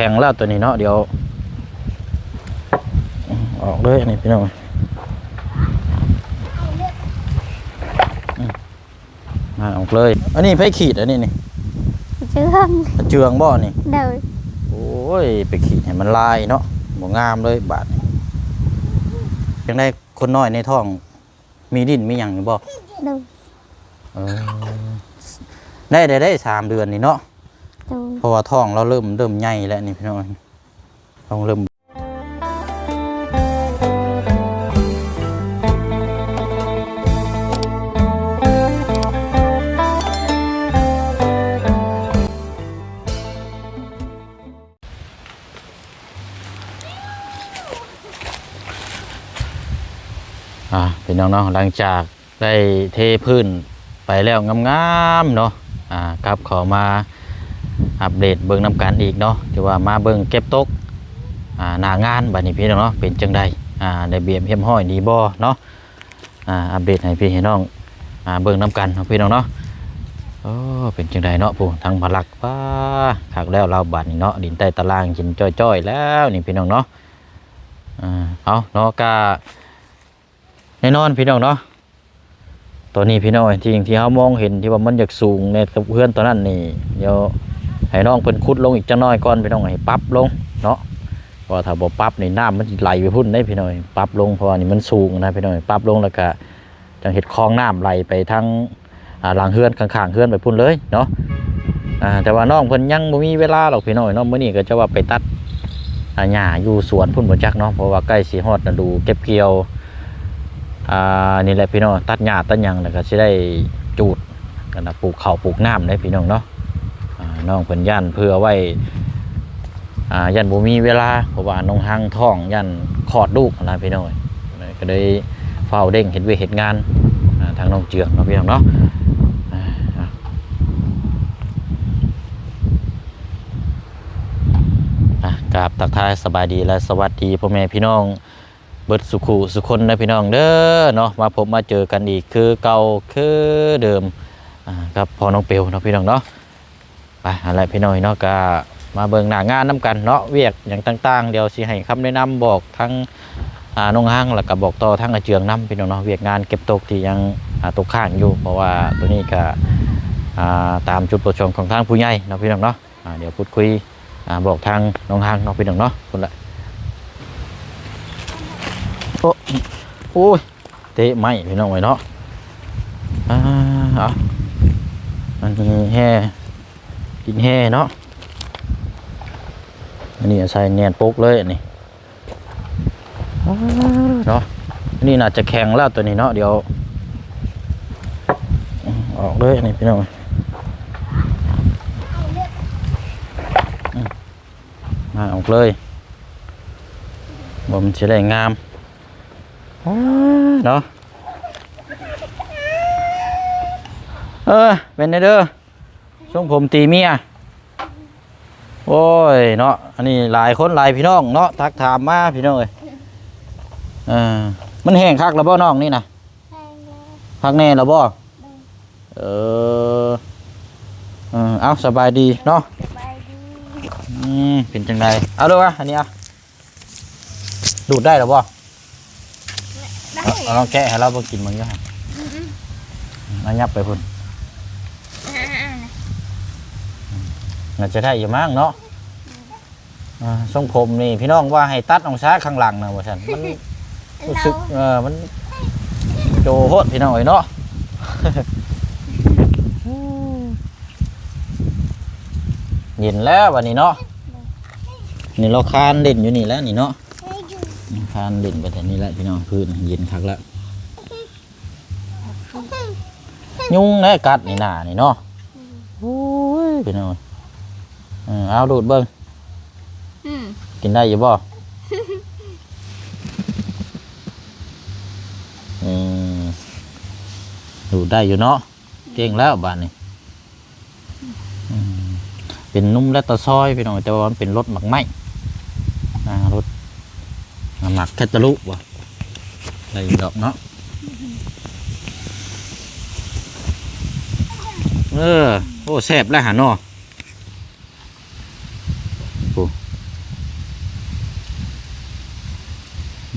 ແຂງແລ້ວຕົວນີ້ເນາະ ດຽວອອກເລີຍ ອັນນີ້ພີ່ນ້ອງ ມາອອກເລີຍ. ອັນນີ້ໃຜຂີດ ອັນນີ້ນີ້? ເຈື່ອງ ເຈື່ອງບໍ່ນີ້? ໂດຍ. ໂອ້ຍ ໄປຂີດໃຫ້ມັນລາຍເນາະ ບໍ່ງາມເລີຍບາດນີ້. ຈັ່ງໃດ ຄົນນ້ອຍໃນທ້ອງ ມີດິນມີຫຍັງຢູ່ບໍ່? ໂດຍ. ເອີ ໄດ້ ໄດ້ ໄດ້ສາມເດືອນນີ້ເນາະ? ໂດຍ. ເພາະວ່າທ້ອງລາວເລີ່ມ ເລີ່ມໃຫຍ່ແລ້ວນີ້ພີ່ນ້ອງ ທ້ອງເລີ່ມ ອ່າ ພີ່ນ້ອງເນາະ ຫຼັງຈາກໄດ້ເທພື້ນໄປແລ້ວງາມໆເນາະ ອ່າ ກັບເຂົ້າມາອັບເດດເບິ່ງນຳກັນອີກເນາະ ຖືວ່າມາເບິ່ງເກັບຕົກ ອ່າ ໜ້າງານບາດນີ້ພີ່ນ້ອງເນາະ ເປັນຈັ່ງໃດ ອ່າ ໄດ້ບຽບຮຽບຮ້ອຍດີບໍ່ເນາະ. ອ່າ ອັບເດດໃຫ້ພີ່ໃຫ້ນ້ອງ ອ່າ ເບິ່ງນຳກັນເນາະ ພີ່ນ້ອງເນາະ. ໂອ້ ເປັນຈັ່ງໃດເນາະ ຜູ້ທາງພະລັກ ປ້າ ຄັກແລ້ວລາວບາດນີ້ເນາະ ດິນໃຕ້ຕາລ່າງກິນຈ້ອຍໆແລ້ວນີ້ພີ່ນ້ອງເນາະ. ອ່າ ເອົາເນາະ ກະແນ່ນອນພີ່ນ້ອງເນາະ ຕອນນີ້ພີ່ນ້ອງ ທີ່ ທີ່ເຮົາມອງເຫັນທີ່ວ່າມັນຢາກສູງແນ່ກັບເຮືອນຕອນນັ້ນນີ້ ດຽວໃຫ້ນ້ອງເພິ່ນຂຸດລົງອີກຈັກໜ້ອຍກ່ອນພີ່ນ້ອງ ໃຫ້ປັບລົງເນາະ ເພາະວ່າຖ້າບໍ່ປັບນີ້ນ້ຳມັນຊິໄຫຼໄປພຸ້ນເດ້ພີ່ນ້ອງ ປັບລົງ ເພາະວ່ານີ້ມັນສູງນະພີ່ນ້ອງ ປັບລົງແລ້ວກະຈັ່ງເຮັດຄອງນ້ຳໄຫຼໄປທາງ ອ່າ ຫຼັງເຮືອນ ຂ້າງໆເຮືອນໄປພຸ້ນເລີຍເນາະ. ອ່າ ແຕ່ວ່ານ້ອງເພິ່ນຍັງບໍ່ມີເວລາດອກພີ່ນ້ອງເນາະ ມື້ນີ້ກໍຈະວ່າໄປຕັດ ອ່າ ຫຍ້າຢູ່ສວນພຸ້ນບໍ່ຈັກເນາະ ເພາະວ່າໃກ້ຊິຮອດລະດູເກັບກ່ຽວ ອ່າ ນີ້ແຫຼະພີ່ນ້ອງ ຕັດຫຍ້າຕັດຫຍັງ ແລ້ວກໍຊິໄດ້ຈູດ ອັນນ່າ ປູກເຂົ້າປູກນ້ຳເດ້ພີ່ນ້ອງເນາະ. ອ່າ ນ້ອງເພິ່ນຢ້ານເພື່ອໄວ້ ອ່າ ຢ້ານບໍ່ມີເວລາ ເພາະວ່ານ້ອງຮັງທ້ອງ ຢ້ານຄອດລູກຫັ້ນນະພີ່ນ້ອງເອີຍ ກໍເລີຍຟ້າວເລັ່ງເຮັດວຽກເຮັດງານ ອ່າ ທາງນ້ອງເຈືອງເນາະ ພີ່ນ້ອງເນາະ. ອ່າ ອ່າ ກາບທັກທາຍສະບາຍດີ ແລະ ສະຫວັດດີພໍ່ແມ່ພີ່ນ້ອງ ເບິດສຸຂູສຸຄົນເດີພີ່ນ້ອງເດີເນາະ ມາພົບມາເຈີກັນອີກຄືເກົ່າຄືເດີມ ອ່າ ກັບພໍ່ນ້ອງເປວເນາະ ພີ່ນ້ອງເນາະ. ໄປ ຫັ້ນແຫຼະພີ່ນ້ອງເນາະ ກະມາເບິ່ງໜ້າງານນຳກັນເນາະ ວຽກຫຍັງຕ່າງໆ ດຽວຊິໃຫ້ຄຳແນະນຳບອກທາງ ອ່າ ນ້ອງຮັງ ແລ້ວກະບອກຕໍ່ທາງອາເຈືອງນຳ ພີ່ນ້ອງເນາະ ວຽກງານເກັບຕົກທີ່ຍັງ ອ່າ ຕົກຄ້າງຢູ່ ເພາະວ່າໂຕນີ້ກະ ອ່າ ຕາມຈຸດປະສົງຂອງທາງຜູ້ໃຫຍ່ເນາະ ພີ່ນ້ອງເນາະ. ອ່າ ດຽວພູດຄຸຍ ອ່າ ບອກທາງນ້ອງຮັງເນາະ ພີ່ນ້ອງເນາະ ພຸ້ນລະ. ໂອ້ ໂອ້ຍ ເຕະໄມ້ພີ່ນ້ອງເອີຍເນາະ. ອ່າ ເອົາ ອັນນີ້ແຮ່ ດິນແຮ່ເນາະ ອັນນີ້ອາໄສແໜ້ນປົກເລີຍ ອັນນີ້ ເນາະ ອັນນີ້ໜ້າຈະແຂງແລ້ວຕົວນີ້ເນາະ ດຽວອອກເລີຍ ອັນນີ້ພີ່ນ້ອງ ມາອອກເລີຍ ບໍ່ ມັນຊິໄດ້ງາມເນາະ. ເອີ ເປັນແນວເດີ ຊົງຜົມຕີເມຍ ໂອ້ຍເນາະ ອັນນີ້ຫຼາຍຄົນຫຼາຍພີ່ນ້ອງເນາະ ທັກຖາມມາພີ່ນ້ອງເອີຍ. ເອີ ມັນແຫ້ງຄັກແລ້ວບໍ່ນ້ອງນີ້ນະ? ແຫ້ງແລ້ວ. ຄັກແນ່ແລ້ວບໍ່? ໂດຍ. ເອີ ເອີ ເອົາ ສະບາຍດີເນາະ ສະບາຍດີ. ອືມ ເປັນຈັ່ງໃດ? ເອົາເດີວະ ອັນນີ້ເອົາ ດູດໄດ້ແລ້ວບໍ່? ໄດ້. ເອົາ ລອງແກະໃຫ້ລາວເບິ່ງ ກິນເບິ່ງຢູ່ຫັ້ນ. ອືມໆ ເອົາ ຫຍັບໄປພຸ້ນ. ອ່າໆໆ ໜ້າຈະໄດ້ຢູ່ມັ້ງເນາະ. ອ່າ ຊົງຜົມນີ້ພີ່ນ້ອງວ່າໃຫ້ຕັດອອກຊະ ຂ້າງຫຼັງນະວ່າຊັ້ນ ມັນ ຮູ້ສຶກ ເອີ ມັນໂຈໂພດພີ່ນ້ອງເອີຍເນາະ. ເຢັນແລ້ວບັດນີ້ເນາະ. ນີ້ລາວຄານຫຼິ້ນຢູ່ນີ້ແຫຼະນີ້ເນາະ ຄານຫຼິ້ນໄປແຖວນີ້ແຫຼະພີ່ນ້ອງ. ພື້ນເຢັນຄັກແລ້ວ. ຍຸງແຫຼະກັດນີ້ໜ້ານີ້ເນາະ. ໂອ້ຍ ພີ່ນ້ອງ ເອີ ເອົາ ດູດເບິ່ງ. ອືມ ກິນໄດ້ຢູ່ບໍ່? ເອີ ດູດໄດ້ຢູ່ເນາະ. ເກັ່ງແລ້ວບາດນີ້. ອືມ ເປັນນົມແລກຕາຊອຍພີ່ນ້ອງ ແຕ່ວ່າມັນເປັນລົດໝາກໄມ້ ອ່າ ລົດ ອ່າ ໝາກແຄດຕາລູບບໍ່ ໄດ້ຢູ່ດອກເນາະ. ເອີ ໂອ້ ແຊບແລ້ວຫາເນາະ. ໂອ້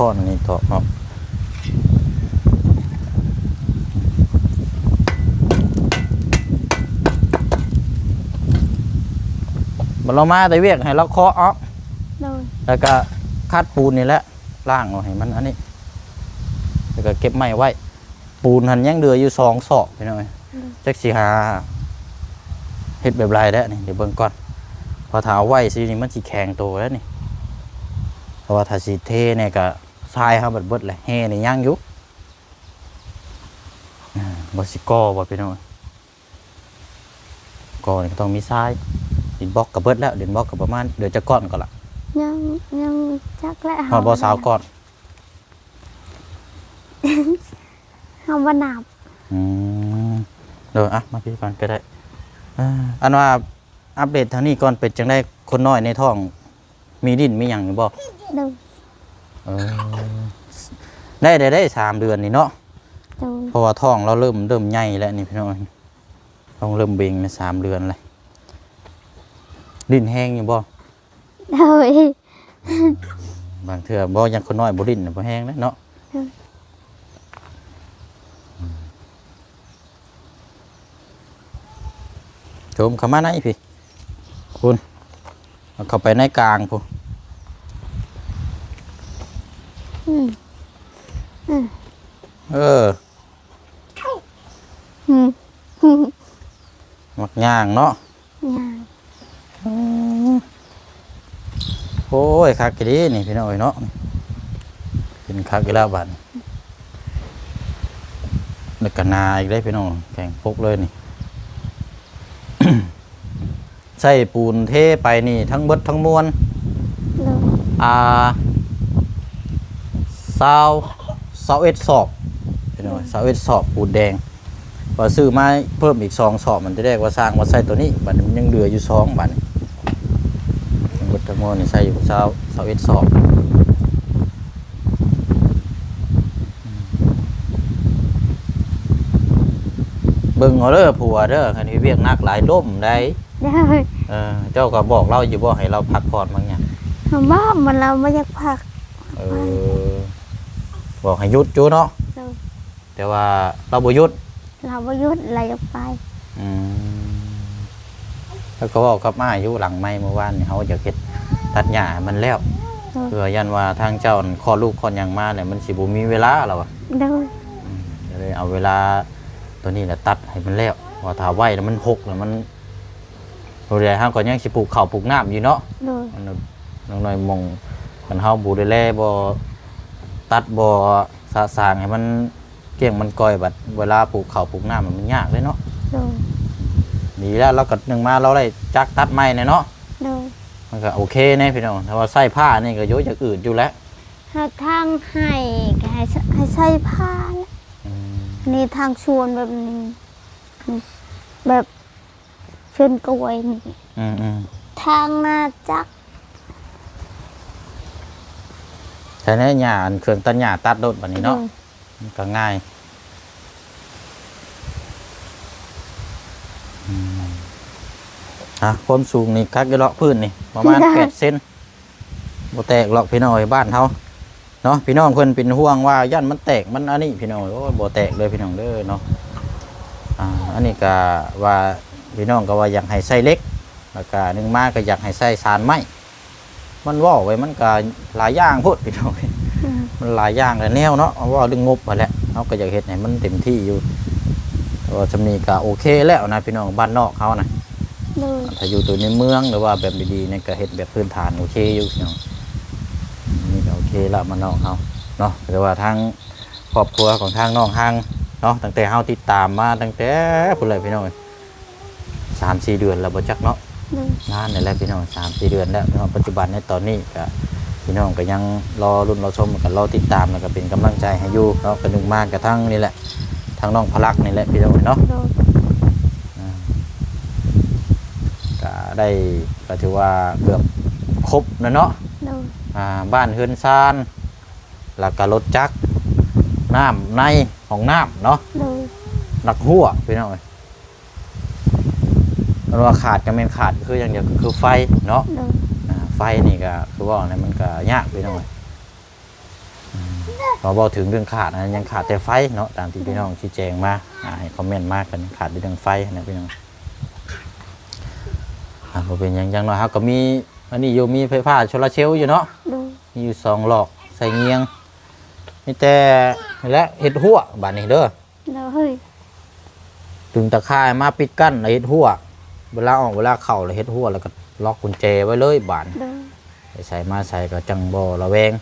ຄ້ອນນີ້ເຖາະເນາະ ບັດລາວມາແຕ່ວຽກໃຫ້ລາວເຄາະເອົາ ໂດຍ ແລ້ວກະຂັດປູນນີ້ແຫຼະ ລ້າງເອົາໃຫ້ມັນອັນນີ້ ແລ້ວກະເກັບໄມ້ໄວ້. ປູນຫັ້ນຍັງເຫຼືອຢູ່ສອງສອບພີ່ນ້ອງເອີຍ ອືມ ຈັກຊິຫາເຮັດແບບໃດແລ້ວນີ້ ດຽວເບິ່ງກ່ອນ ເພາະຖ້າເອົາໄວ້ຊີ້ນີ້ມັນຊິແຂງໂຕແລ້ວນີ້ ເພາະວ່າຖ້າຊິເທແນ່ກະຊາຍເຮົາເບິດເບິດແຫຼະ ແຮ່ນີ້ຍັງຢູ່ ອາ ວ່າຊິກໍ່ບໍ່ພີ່ນ້ອງ ກໍ່ນີ້ກໍຕ້ອງມີຊາຍ ດິນບລັອກກໍເບິດແລ້ວ ດິນບລັອກກໍປະມານເຫຼືອຈັກກ້ອນກໍລະ ຍັງ ຍັງຈັກແຫຼະ ຮອດບໍ່ຊາວກ້ອນ ເຮົາບໍ່ນັບ ອືມ ເດີ ອ່ະ ມາພີ້ກ່ອນກໍໄດ້ ເອີ ອັນວ່າອັບເດດທາງນີ້ກ່ອນ ເປັນຈັ່ງໃດ ຄົນນ້ອຍໃນທ້ອງ ມີດິ້ນມີຫຍັງຢູ່ບໍ່? ໂດຍ ເອີ ໄດ້ ໄດ້ ໄດ້ສາມເດືອນນີ້ເນາະ ໂດຍ ເພາະວ່າທ້ອງລາວເລີ່ມ ເລີ່ມໃຫຍ່ແລ້ວນີ້ພີ່ນ້ອງ ທ້ອງເລີ່ມເບັງແລ້ວ ສາມເດືອນແລ້ວ ດິ້ນແຮງຢູ່ບໍ່? ໂດຍ ບາງເທື່ອບໍ່ ຍັງຄົນນ້ອຍບໍ່ດິ້ນນະ ບໍ່ແຮງເດ້ເນາະ ໂດຍ ໂຈມເຂົ້າມາໃນພີ້ ພຸ້ນ ເອົາເຂົ້າໄປໃນກາງພຸ້ນ ອືມ ອືມ ເອີ ອືມ ມັກຍ່າງເນາະ ຍ່າງ ອືມ ໂອ້ຍ ຄັກອີ່ຫຼີນີ້ພີ່ນ້ອງເອີຍເນາະ ເປັນຄັກອີກແລ້ວບາດນີ້ ແລ້ວກໍໜາອີກເດ້ພີ່ນ້ອງ ແຂງປົກເລີຍນີ້ ໃຊ້ປູນເທໄປນີ້ທັງເບິດທັງມວນ ໂດຍ ອ່າ ຊາວ ຊາວເອັດສອບ ພີ່ນ້ອງ ຊາວເອັດສອບປູນແດງ ວ່າຊື້ມາເພີ່ມອີກສອງສອບ ມັນແຕ່ແລກວ່າຊ່າງວ່າໃຊ້ໂຕນີ້ ບັດນີ້ມັນຍັງເຫຼືອຢູ່ສອງ ບັດນີ້ທັງເບິດທັງມວນນີ້ໃຊ້ຢູ່ຊາວ ຊາວເອັດສອບ ເບິ່ງເອົາເດີຜົວເດີ ຄັນເຮັດວຽກໜັກຫຼາຍລົ້ມໄດ໋ ໂດຍ ເອີ ເຈົ້າກໍບອກລາວຢູ່ບໍ່ ໃຫ້ລາວພັກຜ່ອນບາງຢ່າງ ບອກມັນ ລາວບໍ່ຢາກພັກ ເອີ ບອກໃຫ້ຢຸດຢູ່ເນາະ ໂດຍ ແຕ່ວ່າລາວບໍ່ຢຸດ ລາວບໍ່ຢຸດ ລາວຢາກໄປ ອືມ ແລ້ວກໍເວົ້າກັບອ້າຍຢູ່ຫຼັງໄມ ເມື່ອວານນີ້ ເຮົາຢາກເຮັດຕັດຫຍ້າໃຫ້ມັນແລ້ວ ໂດຍ ເພື່ອຢ້ານວ່າທາງເຈົ້າຄອດລູກຄອດຫຍັງມາແລ້ວ ມັນຊິບໍ່ມີເວລາ ລາວວ່າ ໂດຍ ອືມ ກໍເລີຍເອົາເວລາໂຕນີ້ລະຕັດໃຫ້ມັນແລ້ວ ເພາະວ່າຖ້າໄວ້ແລ້ວມັນຮົກ ແລ້ວມັນ ຜູ້ໃດເຮົາກໍຍັງຊິປູກເຂົ້າປູກນ້ຳຢູ່ເນາະ ໂດຍ ນ້ອງນ້ອຍໝ່ອງ ຄັນເຮົາບໍ່ໄດ້ແລ ບໍ່ຕັດ ບໍ່ສະສາງໃຫ້ມັນກ້ຽງມັນກ້ອຍ ບັດເວລາປູກເຂົ້າປູກນ້ຳມັນຍາກເດ້ເນາະ ໂດຍ ດີແລ້ວ ລາວກໍໜຶ່ງມາລາວໄດ້ຈັກຕັດໃໝ່ແນ່ເນາະ ໂດຍ ມັນກໍໂອເຄແນ່ພີ່ນ້ອງ ຖ້າວ່າໃຊ້ພ້ານີ້ກໍໂຍ ຢາກອືດຢູ່ແຫຼະ ເຮັດທາງໃຫ້ ກໍໃຫ້ ໃຫ້ໃຊ້ພ້າແຫຼະ ອືມ ນີ້ທາງສວນແບບນີ້ ແບບ ເຊີນກວຍນີ້ ອືມໆ ທາງໜ້າຈັກ ໃຊ້ໃນຫຍ້າ ອັນເຄື່ອງຕັດຫຍ້າຕັດໂລດບັດນີ້ເນາະ ໂດຍ ມັນກໍງ່າຍ ອືມ ອ່ະ ຄວາມສູງນີ້ຄັກຢູ່ເນາະ ພື້ນນີ້ປະມານແປດເຊັນ ບໍ່ແຕກຫຼອກພີ່ນ້ອງເອີຍ ບ້ານເຮົາເນາະ ພີ່ນ້ອງເພິ່ນເປັນຫ່ວງວ່າຢ້ານມັນແຕກ ມັນອັນນີ້ພີ່ນ້ອງເອີຍ ໂອ້ຍ ບໍ່ແຕກເດີພີ່ນ້ອງເດີເນາະ ອ່າ ອັນນີ້ກະວ່າພີ່ນ້ອງກໍວ່າຢາກໃຫ້ໃຊ້ເຫຼັກ ແລ້ວກະໜຶ່ງມາກໍຢາກໃຫ້ໃຊ້ສານໄມ້ ມັນເວົ້າໄວ້ມັນກະຫຼາຍຢ່າງໂພດພີ່ນ້ອງເອີຍ ອືມ ມັນຫຼາຍຢ່າງຫຼາຍແນວເນາະ ເວົ້າເລື່ອງງົບຫັ້ນແຫຼະ ເຮົາກໍຢາກເຮັດໃຫ້ມັນເຕັມທີ່ຢູ່ ແຕ່ວ່າຊ່ຳນີ້ກໍໂອເຄແລ້ວນະພີ່ນ້ອງ ບ້ານນອກເຮົານະ ໂດຍ ຖ້າຢູ່ໂຕໃນເມືອງ ຫຼືວ່າແບບດີໆນີ້ ກໍເຮັດແບບພື້ນຖານໂອເຄຢູ່ພີ່ນ້ອງ ນີ້ກໍໂອເຄລະ ມານອກເຮົາເນາະ ແຕ່ວ່າທາງຄອບຄົວຂອງທາງນ້ອງຮັງເນາະ ຕັ້ງແຕ່ເຮົາຕິດຕາມມາຕັ້ງແຕ່ພຸ້ນແຫຼະພີ່ນ້ອງເອີຍ ສາມສີ່ເດືອນແລ້ວບໍ່ຈັກເນາະ ໂດຍ ນານແລ້ວພີ່ນ້ອງ ສາມສີ່ເດືອນແລ້ວເນາະ ປັດຈຸບັນໃນຕອນນີ້ກໍ ພີ່ນ້ອງກໍຍັງລໍລຸ້ນລໍຊົມ ກໍລໍຕິດຕາມ ແລ້ວກໍເປັນກຳລັງໃຈໃຫ້ຢູ່ເນາະ ກໍໜຶ່ງມາກໍທັງນີ້ແຫຼະ ທັງນ້ອງພະລັກນີ້ແຫຼະພີ່ນ້ອງເອີຍເນາະ ໂດຍ ອ່າ ກະໄດ້ ກະຖືວ່າເກືອບຄົບແລ້ວເນາະ ໂດຍ ອ່າ ບ້ານເຮືອນຊານ ແລ້ວກະລົດຈັກ ນ້ຳໃນ ຫ້ອງນ້ຳເນາະ ໂດຍ ຫຼັກຮົ້ວພີ່ນ້ອງເອີຍ ມັນວ່າຂາດກະແມ່ນຂາດ ຄືຢ່າງດຽວກໍຄືໄຟເນາະ ໂດຍ ອ່າ ໄຟນີ້ກະຄືເວົ້າແຫຼະ ມັນກະຍາກພີ່ນ້ອງເອີຍ. ເວົ້າເວົ້າເຖິງເລື່ອງຂາດນະ ຍັງຂາດແຕ່ໄຟເນາະ ຕາມທີ່ພີ່ນ້ອງຊີ້ແຈງມາ ອ່າ ໃຫ້ຄອມເມັນມາ ກໍຍັງຂາດຢູ່ເລື່ອງໄຟຫັ້ນນະພີ່ນ້ອງ. ອ່າ ບໍ່ເປັນຫຍັງ ຢ່າງໜ້ອຍເຮົາກໍມີອັນນີ້ຢູ່ ມີໄຟຟ້າໂຊລາເຊວຢູ່ເນາະ. ໂດຍ. ມີຢູ່ສອງຫຼອກ ໃສ່ງຽງ ມີແຕ່ ແລະ ເຮັດຮົ້ວບາດນີ້ເດີ. ໂດຍ. ດຶງຕາຂ່າຍມາປິດກັ້ນ ແລ້ວເຮັດຮົ້ວ ເວລາອອກເວລາເຂົ້າ ແລ້ວເຮັດຮົ້ວ ແລ້ວກໍລັອກກຸນແຈໄວ້ເລີຍບາດ. ໂດຍ. ໄປໃສມາໃສກໍຈັ່ງບໍ່ລະແວງ.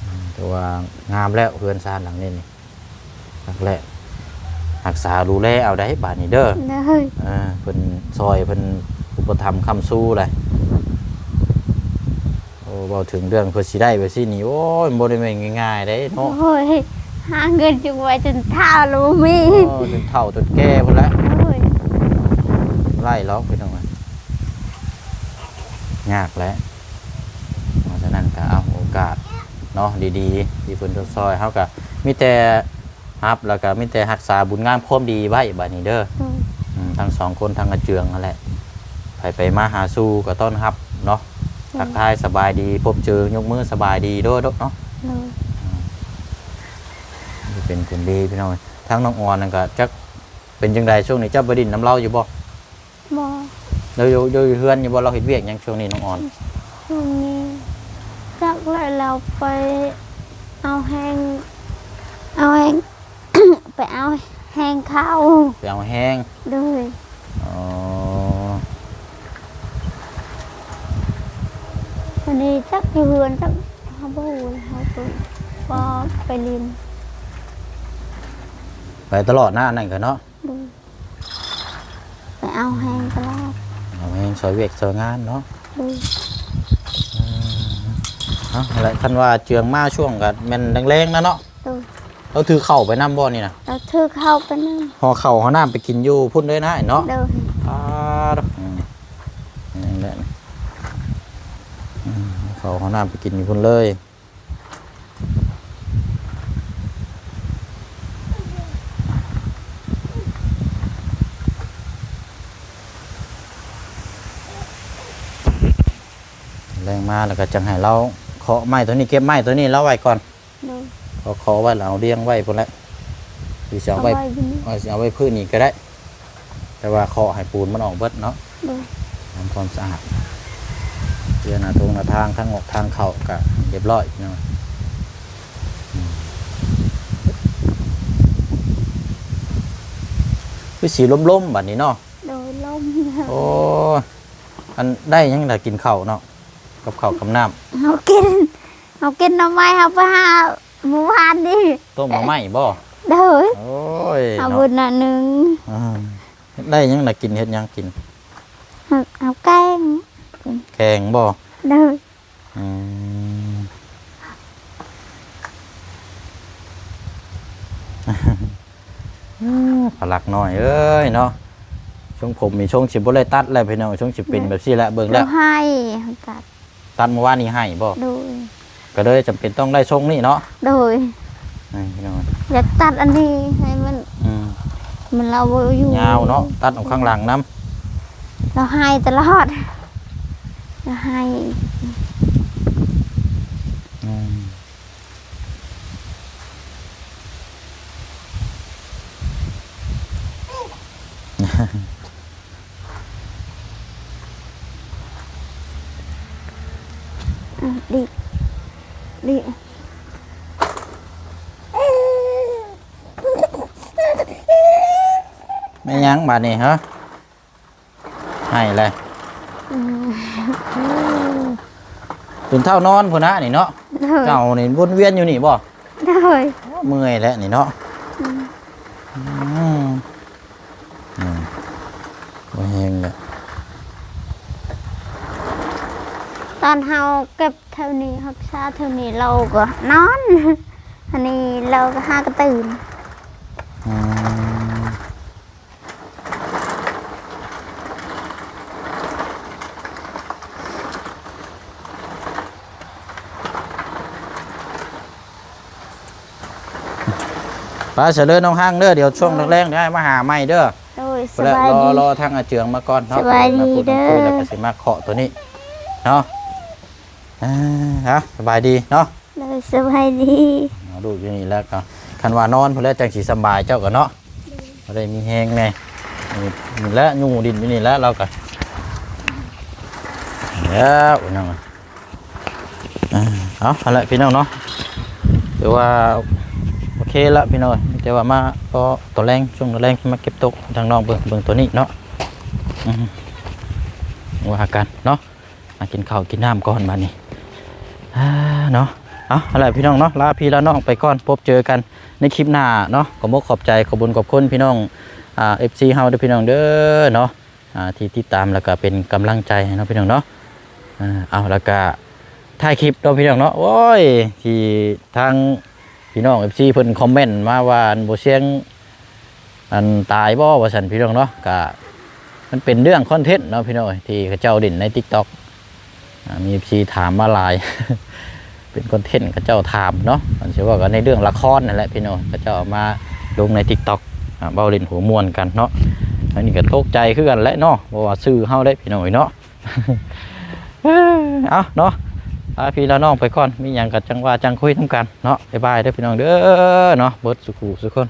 ອືມ ຖືວ່າງາມແລ້ວເຮືອນຊານຫຼັງນີ້ນີ້ ຮັກແຫຼະ ຮັກສາດູແລເອົາໄດ້ບາດນີ້ເດີ. ໂດຍ. ເອີ ເພິ່ນຊ່ອຍ ເພິ່ນອຸປະຖຳຄ້ຳຊູແຫຼະ. ໂອ້ ເວົ້າເຖິງເລື່ອງເພື່ອຊິໄດ້ແບບຊີ້ນີ້ ໂອ້ຍ ມັນບໍ່ໄດ້ແມ່ນງ່າຍໆເດ້ເນາະ. ໂອ້ຍ ຫາເງິນຈັ່ງວ່າຈົນເຖົ້າແລ້ວບໍ່ມີ. ໂອ້ ຈົນເຖົ້າຈົນແກ່ພຸ້ນແຫຼະ. ໂອ້ຍ ໄດ້ຫຼອກພີ່ນ້ອງ ຍາກແຫຼະ. ເພາະສະນັ້ນກໍເອົາໂອກາດເນາະ ດີໆ ທີ່ເພິ່ນຈະຊ່ອຍ ເຮົາກໍມີແຕ່ຮັບ ແລ້ວກໍມີແຕ່ຮັກສາບຸນງາມຄວາມດີໄວ້ບາດນີ້ເດີ. ໂດຍ. ອືມ ທັງສອງຄົນ ທັງອາເຈືອງຫັ້ນແຫຼະ ໃຜໄປມາຫາສູ່ກໍຕ້ອນຮັບເນາະ. ໂດຍ. ທັກທາຍສະບາຍດີ ພົບເຈີຍົກມືສະບາຍດີໂດດເນາະ. ໂດຍ. ອືມ ເປັນຄົນດີພີ່ນ້ອງ. ທາງນ້ອງອອນນັ້ນກໍຈັກເປັນຈັ່ງໃດ ຊ່ວງນີ້ເຈົ້າໄປຫຼິ້ນນຳລາວຢູ່ບໍ່? ບໍ່. ລາວຢູ່ ຢູ່ເຮືອນຢູ່ບໍ່? ລາວເຮັດວຽກຫຍັງຊ່ວງນີ້ນ້ອງອອນ? ຊ່ວງນີ້ຈັກແຫຼະ ລາວໄປເອົາແຮງ ເອົາແຮງ ໄປເອົາແຮງເຂົ້າ. ໄປເອົາແຮງ. ໂດຍ. ອໍ ອັນນີ້ຈັກຢູ່ເຮືອນ ຈັກເຮົາບໍ່ຮູ້ ເຮົາກໍ ກໍໄປຫຼິ້ນ ໄປຕະຫຼອດນະ ອັນນັ້ນກໍເນາະ. ໂດຍ. ໄປເອົາແຮງຕະຫຼອດ ເອົາແຮງຊ່ອຍວຽກຊ່ອຍງານເນາະ. ໂດຍ. ອືມ ເອົາ ແລ້ວຄັນວ່າເຈືອງມາຊ່ວງກໍແມ່ນແລງໆນະເນາະ. ໂດຍ. ລາວຖືເຂົ້າໄປນຳບໍ່ນີ້ນະ? ລາວຖືເຂົ້າໄປນຳ ຫໍ່ເຂົ້າຫໍ່ນ້ຳໄປກິນຢູ່ພຸ້ນເລີຍນະເນາະ. ໂດຍ. ອາ ອືມ ນັ້ນແຫຼະ ອືມ ເຂົ້າຫໍ່ນ້ຳໄປກິນຢູ່ພຸ້ນເລີຍ. ແລງມາແລ້ວກໍຈັ່ງໃຫ້ລາວເຄາະໄມ້ຕົວນີ້ ເກັບໄມ້ຕົວນີ້ລາວໄວ້ກ່ອນ. ໂດຍ. ເຄາະ ເຄາະໄວ້ແລ້ວເອົາລຽງໄວ້ພຸ້ນແຫຼະ ຫຼືຊິເອົາໄວ້ ເອົາໄວ້ຢູ່ນີ້ ເອົາ ຊິເອົາໄວ້ພື້ນນີ້ກໍໄດ້. ແຕ່ວ່າເຄາະໃຫ້ປູນມັນອອກເບິດເນາະ. ໂດຍ. ທຳຄວາມສະອາດ ເຄື່ອໜ້າທົ່ງໜ້າທາງ ທາງອອກທາງເຂົ້າກະຮຽບຮ້ອຍເນາະ. ອືມ ຄືສີລົມໆບັດນີ້ເນາະ. ໂດຍ ລົມ. ໂອ້ ອັນ ໄດ້ຫຍັງລະກິນເຂົ້າເນາະ ກັບເຂົ້າກັບນ້ຳ? ເຮົາກິນ ເຮົາກິນໜໍ່ໄມ້ ເຮົາໄປຫາ ມື້ວານນີ້ ຕົ້ມໜໍ່ໄມ້ບໍ່? ໂດຍ. ໂອ້ຍ ເອົາເນາະ ເບິດໜ້ອຍໜຶ່ງ. ອືມ ໄດ້ຫຍັງລະກິນ ເຮັດຫຍັງກິນ? ເອົາ ເອົາແກງ ແກງບໍ່? ໂດຍ. ອືມ ພະລັກນ້ອຍເອີຍເນາະ ຊົງຜົມນີ້ຊົງຊິບໍ່ໄດ້ຕັດແລ້ວພີ່ນ້ອງ ຊົງຊິເປັນແບບຊີ້ແຫຼະ ເບິ່ງແລ້ວ ເຮົາໃຫ້ ເຮົາຕັດ ຕັດມື້ວານນີ້ໃຫ້ບໍ່? ໂດຍ. ກໍເລີຍຈຳເປັນຕ້ອງໄດ້ຊົງນີ້ເນາະ. ໂດຍ. ນີ້ພີ່ນ້ອງ ຢາກຕັດອັນນີ້ໃຫ້ມັນ ອືມ ມັນລາວບໍ່ຢູ່ ຍາວເນາະ ຕັດອອກຂ້າງຫຼັງນຳ. ລາວໃຫ້ຕະຫຼອດ ລາວໃຫ້. ອືມ ອືມ ດີ ດີ. ແມ່ນຫຍັງບາດນີ້ ຮະ? ໄຫ້ແລ້ວ ອືມ ຈົນເທົ່ານອນພຸ້ນນະນີ້ເນາະ. ໂດຍ. ເຈົ້ານີ້ວົນວຽນຢູ່ນີ້ບໍ່? ໂດຍ. ໂອ້ ເມື່ອຍແລ້ວນີ້ເນາະ. ອືມ ອືມ ອືມ ບໍ່ແຮງແລ້ວ ຕອນເຮົາເກັບ ແຖວນີ້ຮັກສາແຖວນີ້ ລາວກໍນອນ ອັນນີ້ລາວກໍຫາກະຕື່ນ. ອືມ ໄປຊະເດີນ້ອງຮັງເດີ ດຽວຊ່ວງແລງໆ ດຽວອ້າຍມາຫາໃໝ່ເດີ. ໂດຍ. ສະບາຍດີ ລໍ ລໍທາງອາເຈືອງມາກ່ອນເນາະ. ສະບາຍດີເດີ ແລ້ວກໍຊິມາເຄາະໂຕນີ້ເນາະ. ອ່າ ເອົາ ສະບາຍດີເນາະ. ສະບາຍດີ. ເອົາລູກຢູ່ນີ້ແລ້ວກໍ ຄັນວ່ານອນພຸ້ນແລ້ວຈັ່ງຊິສຳບາຍເຈົ້າກໍເນາະ ບໍ່ໄດ້ມີແຮງແດ່. ນີ້ແຫຼະ ຢູ່ດິນຢູ່ນີ້ແຫຼະ ລາວກໍແລ້ວເນາະ. ອ່າ ເອົາ ຫັ້ນແຫຼະພີ່ນ້ອງເນາະ ຖືວ່າໂອເຄລະພີ່ນ້ອງ. ແຕ່ວ່າມາພໍຕອນແລງ ຊ່ວງຕອນແລງຊິມາເກັບໂຕະທາງນ້ອງເບິ່ງ ເບິ່ງໂຕນີ້ເນາະ. ອືມ ວ່າກັນເນາະ. ມາກິນເຂົ້າກິນນ້ຳກ່ອນບາດນີ້ ອ່າ ເນາະ. ເອົາ ຫັ້ນແຫຼະພີ່ນ້ອງເນາະ ລາພີ່ລານ້ອງໄປກ່ອນ ພົບເຈີກັນໃນຄລິບໜ້າເນາະ. ຂອບອົກຂອບໃຈ ຂອບບຸນຂອບຄຸນພີ່ນ້ອງ ອ່າ ເອັຟຊີ ເຮົາເດີພີ່ນ້ອງເດີເນາະ ອ່າ ທີ່ຕິດຕາມ ແລ້ວກໍເປັນກຳລັງໃຈໃຫ້ເນາະພີ່ນ້ອງເນາະ. ອ່າ ເອົາ ແລ້ວກໍທ້າຍຄລິບເນາະພີ່ນ້ອງເນາະ ໂອ້ຍ ທີ່ທາງພີ່ນ້ອງ ເອັຟຊີ ເພິ່ນຄອມເມັນມາວ່າ ອັນ ບໍ່ຊຽງ ອັນຕາຍບໍ່ ວ່າຊັ້ນພີ່ນ້ອງເນາະ. ກະມັນເປັນເລື່ອງຄອນເທັນເນາະພີ່ນ້ອງເອີຍ ທີ່ເຂົາເຈົ້າຫຼິ້ນໃນຕິກຕັອກ ອ່າ ມີເອັຟຊີຖາມມາຫຼາຍ ເປັນຄອນເທັນເຂົາເຈົ້າຖາມເນາະ. ອັນຊິເວົ້າກັນໃນເລື່ອງລະຄອນນັ້ນແຫຼະພີ່ນ້ອງ ເຂົາເຈົ້າເອົາມາລົງໃນຕິກຕັອກ ອ່າ ເວົ້າຫຼິ້ນຫົວມ່ວນກັນເນາະ. ອັນນີ້ກໍຕົກໃຈຄືກັນແຫຼະເນາະ ບໍ່ວ່າຊື່ເຮົາເດ້ພີ່ນ້ອງເອີຍເນາະ. ເອົາເນາະ ລາພີ່ລານ້ອງໄປກ່ອນ ມີຫຍັງກໍຈັ່ງວ່າຈັ່ງຄຸຍນຳກັນເນາະ. ບາຍບາຍເດີພີ່ນ້ອງເດີເນາະ ເບິດສູ່ຜູ້ສູ່ຄົນ.